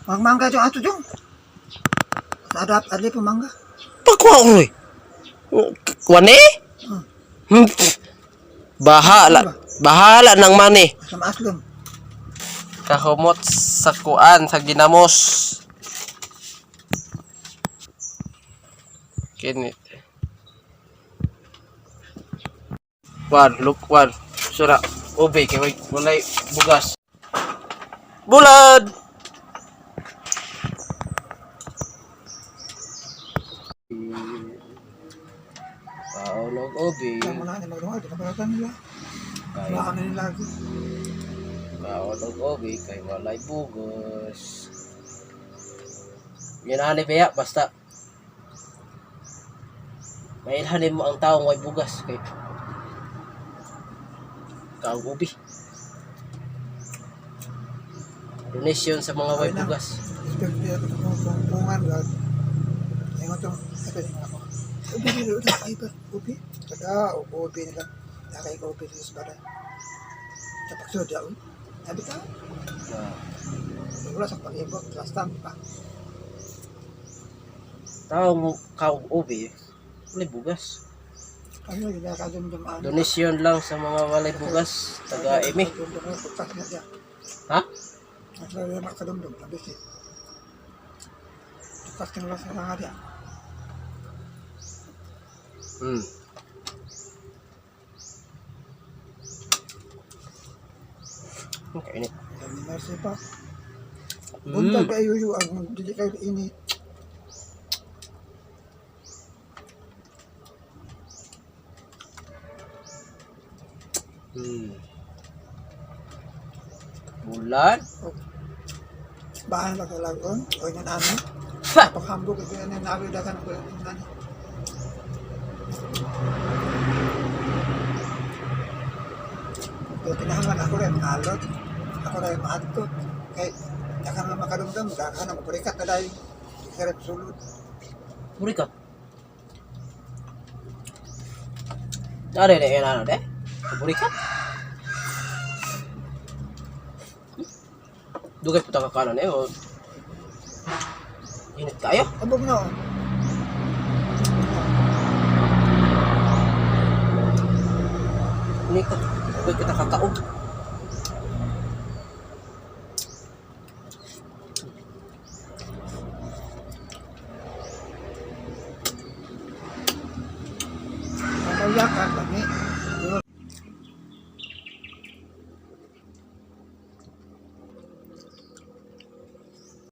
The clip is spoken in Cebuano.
Magmangga jong ato jong. Sa adap adli pa mangga. Pagkuha ko eh. Wane? Pff. Bahala. Bahala ng mani. Sa maaslom. Kahumot sa kuan, sa ginamos. Kini. One, look one. Sura, ube, kay walay bugas. Bulad! Paulog ube. Kaya mo na ni magdungag di ka nila. Kay Wala kami nila lagi. Kaolog obi kay walay bugos. Yun ani biya basta mailhanin mo ang taong way bugas kay kaog ubi. Donation sa mga way bugas. Expect nila ito kung pungan gad. Ingon tong ito yung ako. Ubi nila udah ay ba ubi. Kada ubi nila. Nakay ko ubi dito sa balay. Sa pagsud ya. Sabi ta, wala sa pag-ibot, last time pa. Taong kaog ubi walay bugas. Ano yung nakadumdumaan? Donation lang sa mga walay bugas taga Emi. Pagkas na siya. Ha? At wala yung makadumdum, nabisi. Tukas ka na lang sa mga diya. Kainit. Dami mercy pa. Buntag kayo yung ang dili kayo init. Bulan. Bahan lang kalagon, o yung namin. Ha! Paghambog, ito yan yung nawidagan ko yung nani. Pero kinahangan ako rin, maalot. Ako rin maadto. Kay, daka na makadumdum, daka na mapurikat na dahil. Di ka rin sulod. Burikat. Are de ano de? Burikat. Dugay puta ka kanon eh. O. Init kayo. Abog na, oh. Ini ka. Dugay kita kakaog.